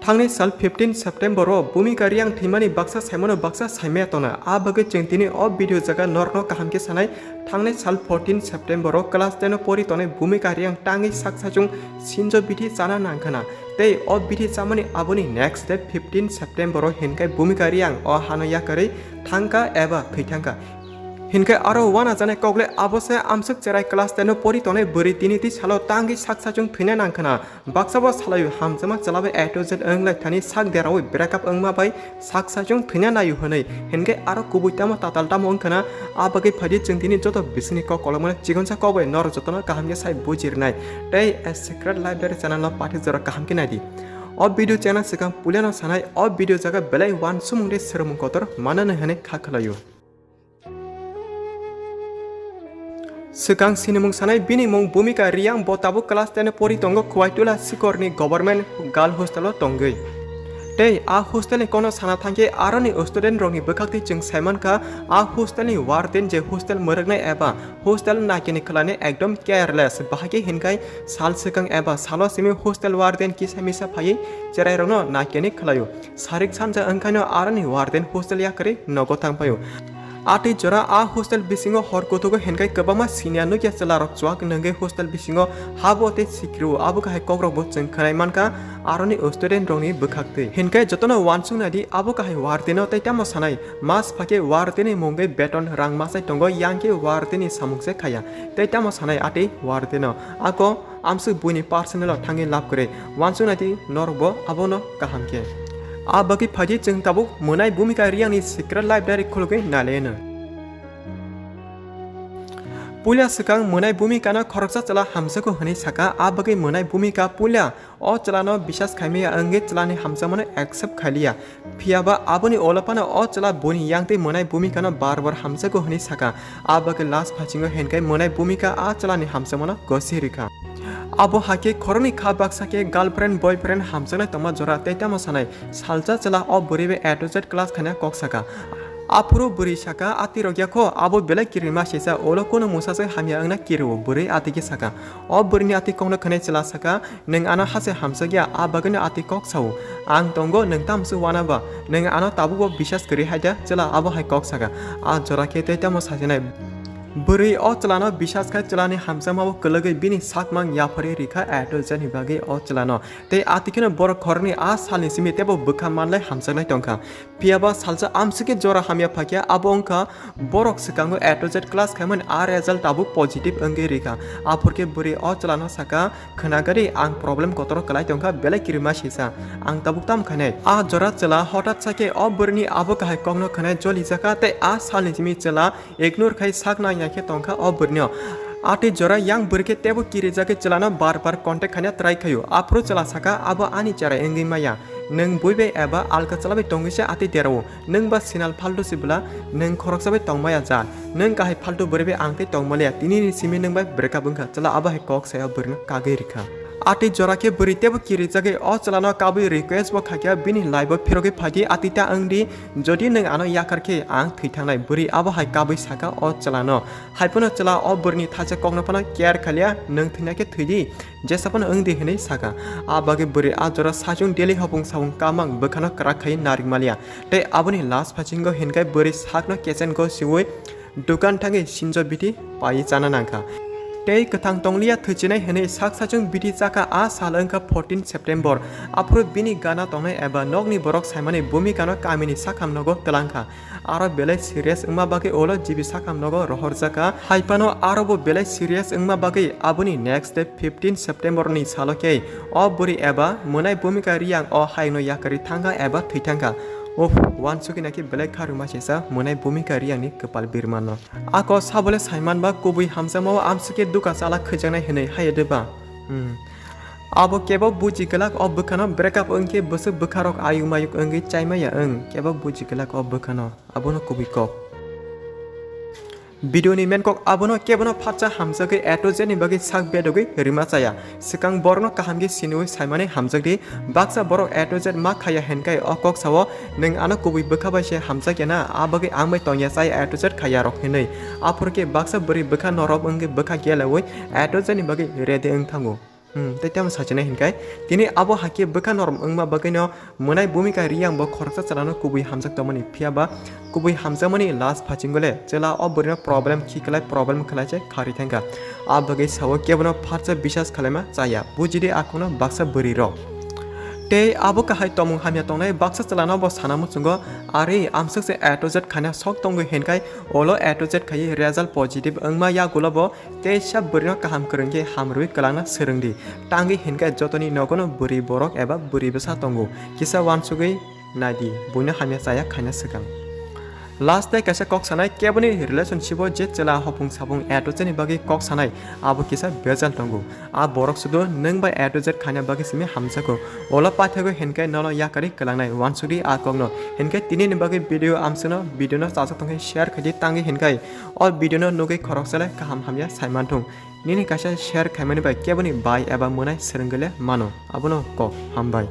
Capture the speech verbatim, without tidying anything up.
Thangnai sal fifteen September o Bhumika Reang thwimani baksa saimano baksa saimaya tona. A bagwi chwng tini o video jaga norokno kaham khe sanai. Thangnai sal fourteen September o class ten o pori tongnai Bhumika Reang tangwi sak sachung sinjo bithi chana nangkhana. Tei o bithi chamani aboni next day fifteen September o hinkhai Bhumika Reang o hano yakarwi thangkha eba thwi thangkha. Hinkhai aro wana janai kokle abo se amswk cherai class ten o pori tongnai bwrwi tini twi salo tangwi sak sachung thwina nangkhana. Baksa bo salaio hamjakma chwla bai A to Z wng lai thani sak deraui breakup wngma bai sak sachung thwina naio hwnwi. Hinkhai aro kubui tamo tatal tamo wngkhana, a bagwi phaidi chwng tini joto bisingni kok kolokmano chikonsa kok bai norok jotono kaham khe sai buji rwnai. Tei A Secret Library channel no pathik jora kaham khe naidi. O video channel swkang puilano sanai, o video jaga belai uansukmung tei swrwngmung kotor mananai hwnwi kha khwlaio. Swkang sinimung sanai bini mung Bhumika Reang, bo tabuk class ten o pori tongo, Khwaitula Sikorni Government Girl Hostel o tongwi. Tei a hostel ni kokno sana thangkhe aroni student rokni bwkhaktwi chwng saimankha, a hostel ni warden je hostel mwrwknai eba hostel naikeni khwlainai ekdom careless, bahai khe hinkhai sal swkang eba salo simi hostel warden kisa misa phaiwi cherai rokno naikeni khwlaio. Sarik sanja wngkhaino aroni warden hostel yakarwi nogo thangphaio. Atwi jora a hostel bisingo hor kuthugo hinkhai kwbangma siniya nukya chwlarok chuak nungwi hostel bisingo habo tei sikrio, abo kahai kokrokbo chwng khwnai mankha aroni student rokni bwkhaktwi. Hinkhai jotono uansuk naidi abo kahai wardeno tei tamo sanai, mas phakhe wardeni mungwi beton rang masai tongo, yang khe wardeni samung se khaya tei tamo sanai atwi wardeno ako amswk buini personal o thangwi lab kwrwi, uansuk naidi norokbo abono kaham khe. A bagwi phaidi chwng tabuk mwnai Bhumika Reangni Secret Library khulugwi nalaino. Puila swkang mwnai Bhumikano khoroksa chwla hamjakgo hwnwi saka, a bagwi mwnai Bhumika puila o chwlano bisas khaimaya wngwi chwlani hamjakmano accept khailiya. Phiyaba aboni ulo phano o chwla buini yangtwi mwnai Bhumikano bar bar hamjakgo hwnwi saka. A bagwi last phasingo hinkhai mwnai Bhumika a chwlani hamjakmano gosi rikha. Abo hakhe khoroknwi kha baksa khe girlfriend boyfriend hamjaknai tongma jora tei tamo sanai salsa chwla o bwrwi bai A to Z class khaina kok saka. Aphuru bwrwi saka, "Atwi rok ya kho, abo belai kirima sisa, ulo kunu mungsa se hamya wngna kirio," bwrwi atwi khe saka. O bwrwini atwi kokno khwnai chwla saka, "Nwng ano hase hamjakya, a bagwino atwi kok sao. Ang tongo, nwng tamswk wana ba? Nwng ano tabukbo bisas kwrwi hai da?" Chwla abo hai kok saka. A jora khe tei tamo sachinai. Bwrwi o chwlano bisas khai chwlani hamjakmabo kwlwgwi bini sakmang yapharwi rikha A to Z ni bagwi o chwlano. Tei atwi kheno borok khoroknwi a salni simi teibo bwkha manlai hamjaknai tongkha. Phiyaba salsa amswkhe jora hamya phakya, abo wngkha borok swkango A to Z class khaimani a result tabuk positive wngwi rikha. Aphurkhe bwrwi o chwlano saka, "Khwnagari, ang problem kotoro kwlai tongkha, belai kirima sisa. Ang tabuk tamo khainai?" A jora chwla hotat sakhe o bwrwini abo kahai kokno khwnai jolijakha tei a salni simi chwla ignore khai sak nangya khe tongkha o bwrwino. Atwi jora yang bwrwi khe teibo kirijagwi chwlano bar bar contact khaina try khaio. Aphuru chwla saka, "Abo ani cherai wngwi maya. Nwng bui bai eba alka chwla bai tongwi se atwi derao. Nwng ba sinal phaltu se bwla, nwng khoroksa bai tongmaya ja. Nwng kahai phaltu bwrwi bai ang tei tongmaliya. Tinini simi nwng bai breakup wngkha." Chwla abo hai kok saya bwrwino kagwi rikha. Atwi jora khe bwrwi teibo kirijagwi o chwlano kabui request bo khaikha, "Bini life o phirogwi phaidi, atwi ta wngdi. Jodi nwng ano yakar khe ang thwi thangnai." Bwrwi abo hai kabui saka o chwlano. Haiphano chwla o bwrwini thaisa kokno phano care khailiya, "Nwng thwina khe thwidi, jesa phano wngdi," hwnwi saka. A bagwi bwrwi a jora sachung daily hopung sapung kamang bwkhano kwrak khai narwk maliya. Tei aboni last phasingo hinkhai bwrwi sakno kechen go siwi dukan thangwi sinjo bithi paiwi chana nangkha. Tei kwthang tongliya thwichinai hwnwi sak sachung bithi chakha a sal wngkha fourteen September. Aphuru bini gana tongnai eba nokni borok saimani Bhumikano kamini sakham nogo twlangkha. Aro belai serious wngma bagwi ulo G B sakham nogo rohorjakha. Haiphano aro bo belai serious wngma bagwi aboni next day fifteen September ni salo khe o bwrwi eba mwnai Bhumika Reang o hayungno yakarwi thangkha eba thwi thangkha. Uff, uansukgwi naikhe belai kharuma sisa mwnai Bhumika Reang ni kwpal birmano. Ako sabole saimanba kubui hamjakmao amsukhe duka chala khaijaknai hwnwi, haiya de ba? Hmm. Abo kebo buji glak o bwkhano breakup wngkhe bwswk bwkharok ayuk mayuk wngwi chaimaya wng, kebo buji glak o bwkhano. Abono kubui kok. Video ni main kok abono kebono phatsa hamjagwi A to Z ni bagwi sak bedogwi rima chaya. Swkang borokno kaham khe siniwi saimani hamjakdi. Baksa borok A to Z ma khaiya hinkhai o kok sao, "Nwng ano kubui bwkha bai se hamjakya na, a bagwi ang bai tongya chai A to Z khaiya rok," hinwi. Aphuru khe baksa bwrwi bwkha norok wngwi bwkha geleui A to Z ni bagwi ready wng thango. Hmm, tei tamo sachinai hinkai, tini abo hakhe bwkha norom wngma bagwino mwnai bumika riyang bo khoroksa chwlano kubui hamjak tongmani, phiya ba kubui hamjakmani last phasingo le chwla o bwrwino problem khi khlai problem khlai se khari thangkha. A bagwi sao kebono pharsa bisas khalaima chaya, bujidi a kokno baksa bwrwi rok. Tei abo kahai tongmung hamya tongnai baksa chwlano bo sana muchungo, ari amswk se A to Z khaina sok tongwi hinkai, olo A to Z khaiwi result positive wngma yagulo bo teisa bwrwino kaham kwrwng khe hamrwi kwlangna swrwngdi. Tangwi hinkai jotoni nogono bwrwi borok eba bwrwi bwsa tongo, kisa uansugwi naidi, buino hamya chaya khaina swkang. Last tei kaisa kok sanai, keboni relationship o je chwla hopung sapung A to Z ni bagwi kok sanai, abo kisa bejal tongo. A borok sudu nwng bai A to Z khaina bagwi simi hamjago. Olo paithakgo hinkai nono yakarwi kwlangnai, uansukdi a kokno. Hinkai tini ni bagwi video amswkno, video no chajak tongkhe share khaidi, tangwi hinkai o video no nugwi khoroksa le kaham hamya saimanthung. Nini kaisa share khaimani bai keboni bai eba mwnai swrwngwi le mano. Abono kok hambai.